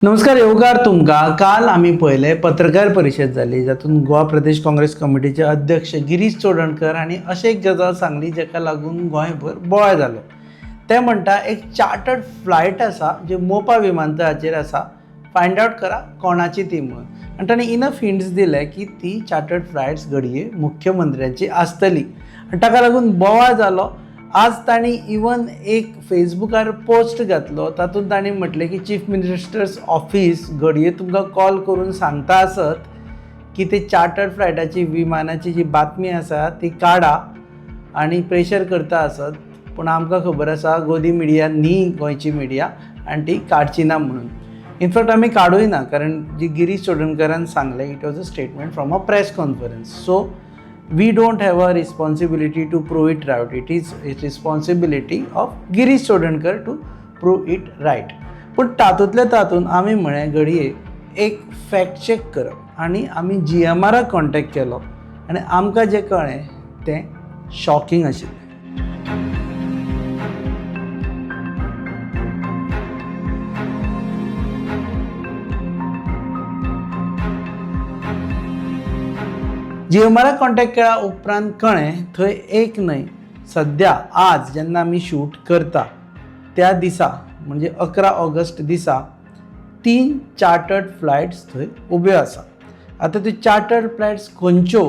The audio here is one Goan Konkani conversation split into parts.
नमस्कार, येवकार तुमकां. काल आमी पळयलें, पत्रकार परिशद जाली, जातूंत गोवा प्रदेश काँग्रेस कमिटीचे अध्यक्ष गिरीश चोडणकर हांणी अशें एक गजाल सांगली जाका लागून गोंयभर बोवाळ जालो. ते म्हणटा, एक चार्टर्ड फ्लायट आसा जी मोपा विमानतळाचेर आसा, फायंड आवट करा कोणाची ती म्हणून. आनी ताणें इनफ हिंट्स दिले की ती चार्टर्ड फ्लायट्स घडये मुख्यमंत्र्यांची आसतली आनी ताका लागून बोवाळ जालो. आज तांणी इवन एक फेसबुकार पोस्ट घातलो, तातूंत तांणी म्हटलें की चीफ मिनिस्टर्स ऑफिस घडये तुमकां कॉल करून सांगता आसत की ते चार्टर्ड फ्लायटाची, विमानाची जी बातमी आसा ती काडा आनी प्रेशर करता आसत, पूण आमकां खबर आसा गोदी मिडिया न्ही गोंयची मिडिया आनी ती काडची ना म्हणून. इनफॅक्ट आमी काडूय ना, कारण जी गिरीश चोडणकरान सांगलें, it was a statement from a press conference, so we don't have a responsibility to prove it right. It is responsibility of Girish Chodankar to prove it right. पूण तातूंतल्या तातूंत आमी म्हळें घडये एक फॅक्ट चॅक करप आनी आमी जीएमआराक कॉन्टेक्ट केलो आनी आमकां जें कळ्ळें तें शॉकिंग आशिल्लें. जीएमआराक कॉन्टेक्ट केल्या उपरांत कळ्ळें, थंय एक न्हय, सद्या आज जेन्ना आमी शूट करता त्या दिसा, म्हणजे 11 ऑगस्ट दिसा, तीन चार्टर्ड फ्लायट्स थंय उब्यो आसा. आतां त्यो चार्टर्ड फ्लायट्स खंयच्यो,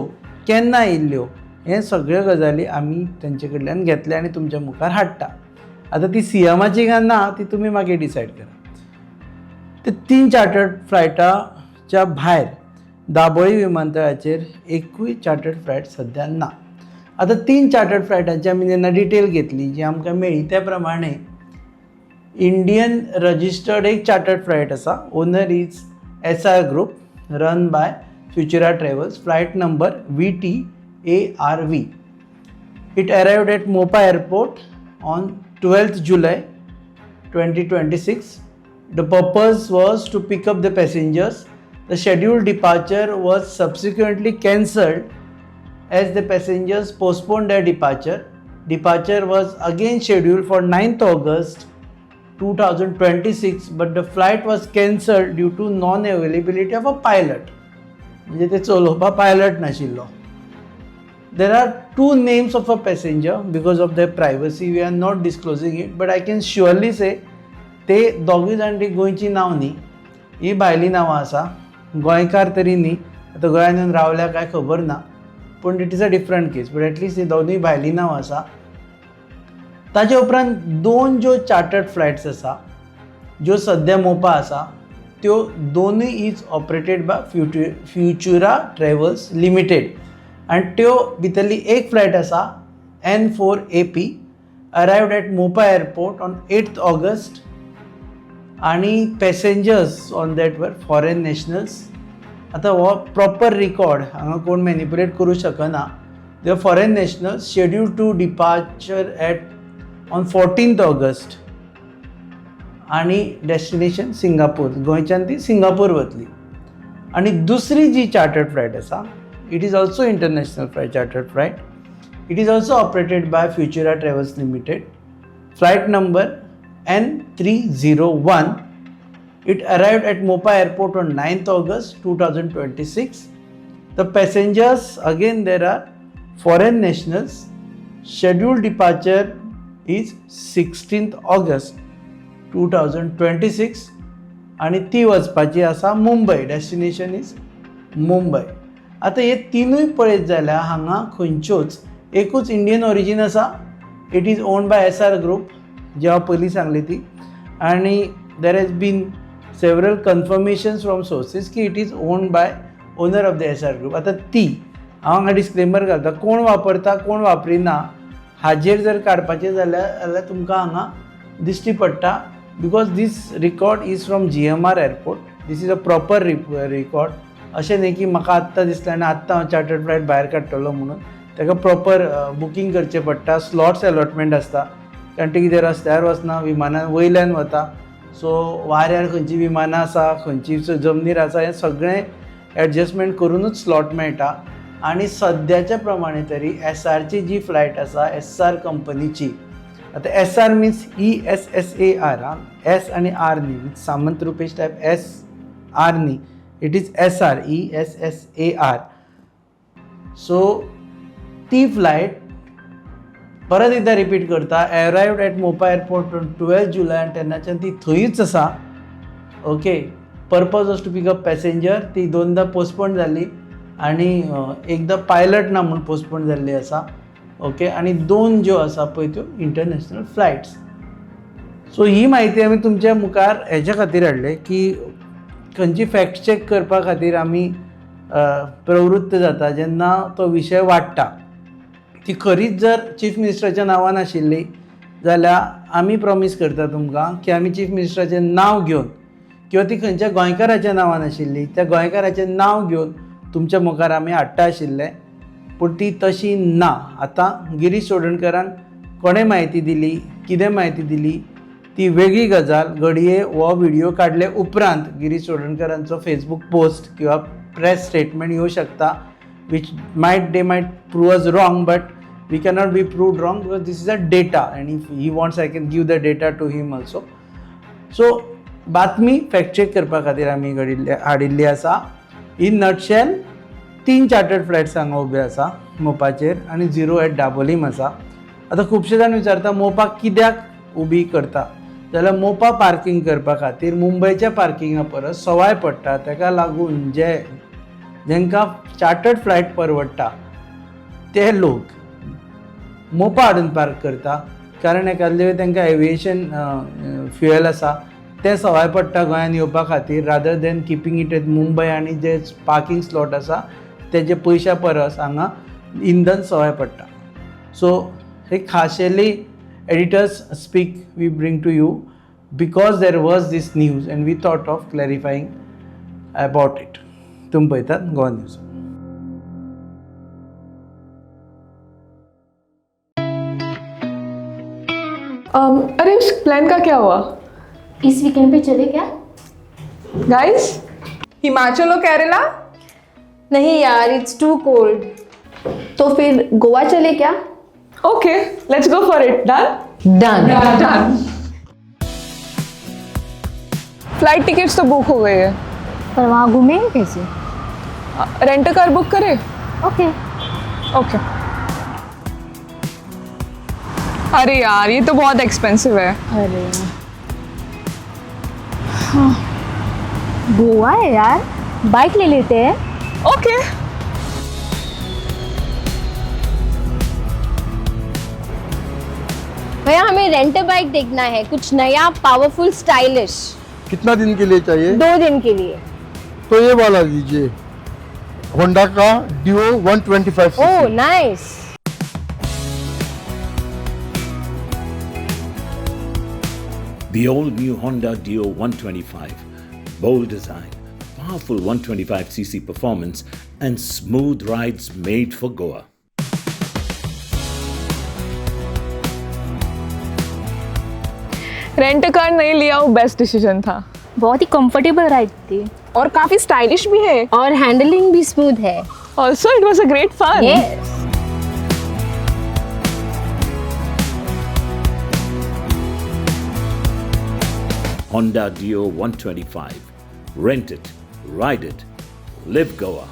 केन्ना येयल्ल्यो, हे सगळ्यो गजाली आमी तेंचे कडल्यान घेतले आनी तुमच्या मुखार हाडटा. आतां ती सीएमाची काय ना ती तुमी मागीर डिसायड करा. ते तीन चार्टर्ड फ्लायटाच्या भायर दाबोळी विमानतळाचेर एकूय चार्टर्ड फ्लायट सद्या ना. आतां तीन चार्टर्ड फ्लायटांची आमी जेन्ना डिटेल घेतली, जी आमकां मेळ्ळी, त्या प्रमाणे इंडियन रजिस्टर्ड एक चार्टर्ड फ्लायट आसा. Owner is Essar Group, run by Futura Travels, flight number VTARV. It arrived at Mopa Airport on 12th July 2026. The purpose was to pick up the passengers. The scheduled departure was subsequently cancelled as the passengers postponed their departure. Departure was again scheduled for 9th August 2026, but the flight was cancelled due to non availability of a pilot. म्हणजे ते चलोवपा पायलट नाशिल्लो. There are two names of a passenger. Because of their privacy, we are not disclosing it, but I can surely say ते दोगूय जाण ती गोंयची नांव न्ही, ही भायलीं नांवां आसा. गोंयकार तरी न्ही. आतां गोंयान येवन रावल्या काय खबर ना, पूण it is a different case, but at least ही दोनूय भायलीं नांवां आसा. ताजे उपरांत दोन ज्यो चार्टर्ड फ्लायट्स आसा, ज्यो सद्या मोपा आसा, त्यो दोनूय is operated by Futura Travels Limited आनी त्यो भितरली एक फ्लायट आसा N4AP, arrived at Mopa Airport on 8th August आनी passengers on that were foreign nationals. आतां हो प्रॉपर रिकॉर्ड हांगा कोण मॅनिपुलेट करूं शकना. The foreign nationals schedule to departure at on 14th August आनी डेस्टिनेशन सिंगापूर. गोंयच्यान ती सिंगापूर वतली. आनी दुसरी जी चार्टर्ड फ्लायट आसा, it is also international flight, chartered flight. It is also operated by Futura Travels Limited, flight number N301. It arrived at Mopa Airport on 9th August 2026. The passengers, again, there are foreign nationals. Scheduled departure is 16th August 2026 आणि ती वचपाची आसा मुंबय. Destination is Mumbai. आतां हे तिनूय पळयत जाल्यार हांगा खंयच्योच, एकूच इंडियन ओरिजीन आसा. It is owned by Essar Group, जी हांव पयलीं सांगली ती, आनी there has been several confirmations from sources की it is owned by owner of the Essar Group. आतां ती हांव हांगा डिस्क्लेमर घालता, कोण वापरता कोण वापरिना हाजेर जर काडपाचें जाल्यार तुमकां हांगा दिश्टी पडटा, because this record is from GMR Airport. This is a proper record. अशें न्ही की म्हाका आत्तां दिसलें आनी आत्तां हांव चार्टर्ड फ्लायट भायर काडटलो म्हणून. ताका प्रॉपर बुकींग करचें पडटा, स्लॉट्स अलॉटमेंट आसता, कारण ती कितें रस्त्यार वचना, विमानान वयल्यान वता. सो वाऱ्यार खंयची विमानां आसा, खंयची जमनीर आसा, हें सगळें एडजस्टमेंट करुनूच स्लॉट मेळटा. आनी सद्याच्या प्रमाणे तरी एसारची जी फ्लायट आसा, एसार कंपनीची, आतां S R means E S S A R आं, एस आनी आर न्ही, Samant Rupesh type S R न्ही, it is S R E S S A R. So ती फ्लायट परत एकदां रिपीट करता, arrived at Mopa airport on 12 July आनी तेन्नाच्यान ती थंयच आसा. Okay, purpose was to pick up passenger. ती दोनदां पोस्टपोन जाल्ली आनी एकदां पायलट ना म्हूण पोस्टपोन जाल्ली आसा. ओके, आनी दोन ज्यो आसा पळय त्यो इंटरनॅशनल फ्लायट्स. सो ही म्हायती आमी तुमच्या मुखार हेच्या खातीर हाडले की खंयची फॅक्ट चॅक करपा खातीर आमी प्रवृत्त जाता जेन्ना तो विशय वाडटा. ती खरीच जर चीफ मिनिस्टराच्या नांवान आशिल्ली जाल्यार आमी प्रॉमीस करता तुमकां की आमी चीफ मिनिस्टराचें नांव घेवन किंवा ती खंयच्या गोंयकाराच्या नांवान आशिल्ली त्या गोंयकाराचें नांव घेवन तुमच्या मुखार आमी हाडटा आशिल्ले, पूण ती तशी ना. आतां गिरीश चोडणकरान कोणें म्हायती दिली, कितें म्हायती दिली ती वेगळी गजाल. घडये हो व्हिडियो काडले उपरांत गिरीश चोडणकरांचो फेसबूक पोस्ट किंवा प्रेस स्टेटमेंट येवं शकता, which might they might prove us wrong, but we cannot be proved wrong because this is a data, and if he wants I can give the data to him also. So बातमी फॅक्ट चॅक करपा खातीर आमी घडिल्ले हाडिल्ली आसा. इन नटशेल 3 चार्टर्ड फ्लायट्स हांगा उबे आसा मोपाचेर आनी 0 एट दाबोलीम आसा. आतां खुबशे जाण विचारता मोपा कित्याक उबी करता, जाल्यार मोपा पार्किंग करपा खातीर मुंबयच्या पार्किंगा परस सवाय पडटा. ताका लागून जे जेंकां चार्टर्ड फ्लायट परवडटा ते लोक मोपा हाडून पार्क करता, कारण एकादले वेळ तांकां एविएशन फ्युएल आसा तें सवाय पडटा गोंयांत येवपा खातीर, rather than keeping it at Mumbai. आनी जे पार्किंग स्लॉट आसा तेजे पयश्या परस हांगा इंधन सवाय पडटा. सो हे खाशेली editors speak we bring to you because there was this news and we thought of clarifying about it. तुमी पळयतात गोवा न्यूज. अरे उस प्लान का क्या हुआ? इस वीकेंड पे चले क्या? गाइस, हिमाचल और केरला? नहीं यार, it's too cold. तो फिर गोवा चले क्या? Okay, let's go for it. Done. Done. Done. Flight tickets तो बुक हो गई है। पर वहाँ घूमेंगे कैसे? रेंट कार बुक करे? ओके। ओके। अरे यार, ये तो बहुत एक्सपेंसिव है। अरे हाँ, गोवा है यार, बाइक ले लेते हैं। ओके। भैया, हमें रेंट बाइक देखना है, कुछ नया, पावरफुल, स्टाइलिश। कितना दिन के लिए चाहिए? 2 दिन के लिए। तो ये वाला लीजिए, होंडा का Dio 125। Oh nice. The all-new Honda Dio 125. Bold design, powerful 125cc performance and smooth rides made for Goa. Rent car नहीं लिया, वो बेस्ट डिसीजन था। बहुत ही कंफर्टेबल राइड थी। और काफी स्टाइलिश भी है। और हैंडलिंग भी स्मूथ है। Also it was a great fun. Yes. Honda Dio 125. Rent it, ride it, live Goa.